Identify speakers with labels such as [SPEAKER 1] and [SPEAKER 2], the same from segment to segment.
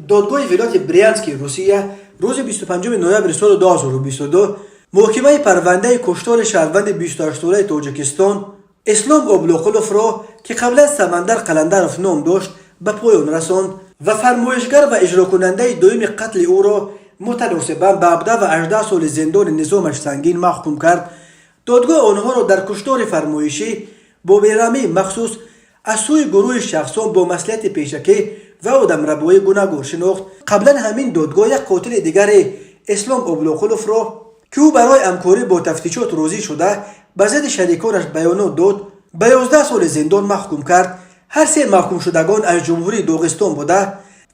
[SPEAKER 1] Додгоҳи вилояти Брянски Русия рӯзи 25 ноябри соли 2022 муҳокимаи парвандаи куштори шаҳрванди 28-солаи Тоҷикистон Ислом Облоқуловро, ки қаблан Самандар Қаландаров ном дошт, ба поён расонд ва фармоишгар ва иҷрокунандаи дуюми қатли ӯро мутаносибан ба 17 ва 18 соли зиндони низомаш сангин маҳкум кард. Додгоҳ онҳоро дар куштори фармоишӣ бо бераҳмии махсус аз сӯи гурӯҳи шахсон бо маслиҳати пешакӣ ва одамрабоӣ гунаҳгор шинохт. Қаблан ҳамин додгоҳ як қотили дигари Ислом Облоқуловро, ки ӯ барои ҳамкорӣ бо тафтишот розӣ шуда, ба зидди шариконаш баёнот дод, ба 11 соли зиндон маҳкум кард. Ҳар се маҳкумшудагон аз Ҷумҳурии Доғистон буда,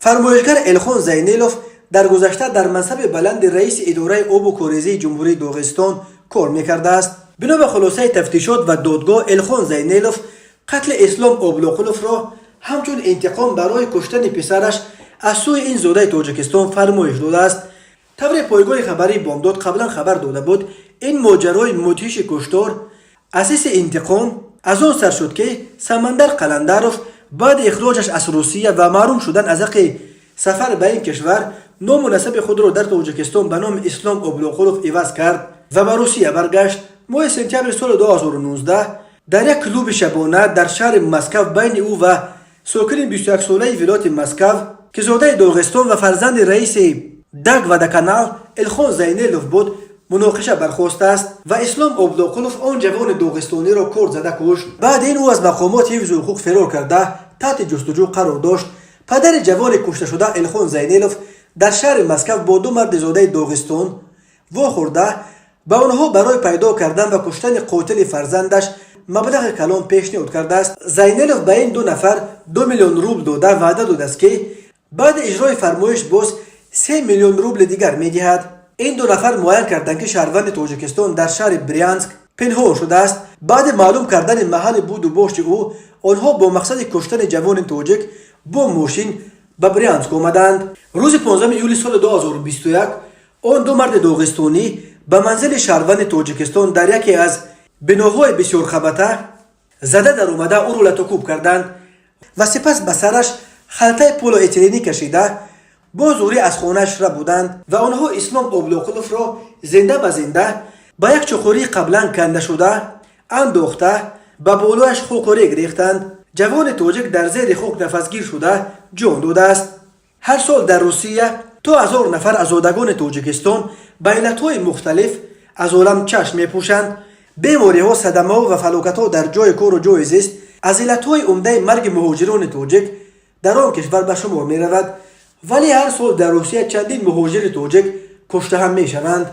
[SPEAKER 1] фармоишгар Элхон Зайнелов дар гузашта дар мансаби баланди раиси идораи обу корезии Ҷумҳурии Доғистон кор мекардааст. Бино ба хулосаи тафтишот ва додгоҳ, Элхон Зайнелов қатли Ислом Облоқуловро ҳамчун интиқом барои куштани писараш аз сӯи ин зодаи Тоҷикистон фармоиш додааст. Тавре пойгоҳи хабарии Бомдод қаблан хабар дода буд, ин моҷарои мудҳиши куштор аз ҳисси интиқом аз он сар шуд, ки Самандар Қаландаров баъди ихроҷаш аз Русия ва маҳрум шудан аз ҳаққи сафар ба ин кишвар ному насаби худро дар Тоҷикистон ба номи Ислом Облоқулов иваз кард ва ба Русия баргашт. Моҳи сентябри соли 2019 дар як клуби шабона дар шаҳри Москав байни ӯ ва сокини 21-солаи вилояти Москав, ки зодаи Доғистон ва фарзанди раиси ДАГ Водоканал Элхон Зайнелов буд, муноқиша бархостааст ва Ислом Облоқулов он ҷавони доғистониро корд зада кушт. Баъди ин ӯ аз мақомоти ҳифзу ҳуқуқ фирор карда, таҳти ҷустуҷӯ қарор дошт. Падари ҷавони кушташуда Элхон Зайнелов дар шаҳри Москав бо ду марди зодаи Доғистон вохӯрда, ба онҳо барои пайдо кардан ва куштани қотили фарзандаш маблағи калон пешниҳод кардааст. Зайнелов ба ин ду нафар 2 миллион рубл дода, ваъда додааст, ки баъди иҷрои фармоиш боз 3 миллион рубли дигар медиҳад. Ин ду нафар муайян карданд, ки шаҳрванди Тоҷикистон дар шаҳри Брянск пинҳон шудааст. Баъди маълум кардани маҳалли буду бошти ӯ, онҳо бо мақсади куштани ҷавони тоҷик бо мошин ба Брянск омаданд. Рӯзи 15 июли соли 2021 он ду марди доғистонӣ ба манзили шаҳрванди Тоҷикистон дар яке аз биноҳои бисёрқабата зада даромада, ӯро латукӯб карданд ва сипас ба сараш халтаи полиэтиленӣ кашида, бо зӯрӣ аз хонааш рабуданд ва онҳо Ислом Облоқуловро зинда ба зинда ба як чуқурии қаблан кандашуда андохта, ба болояш хоку рег рехтанд. Ҷавони тоҷик дар зери хок нафасгир шуда ҷон додааст. Ҳар сол дар Русия то 1000 нафар аз зодагони Тоҷикистон ба иллатҳои мухталиф аз олам чашм мепӯшанд. Бемориҳо, садамаҳо ва фалокатҳо дар ҷои кору ҷои зист аз иллатҳои умдаи марги муҳоҷирони тоҷик дар он кишвар ба шумор меравад, вале ҳар сол дар Русия чандин муҳоҷири тоҷик кушта ҳам мешаванд.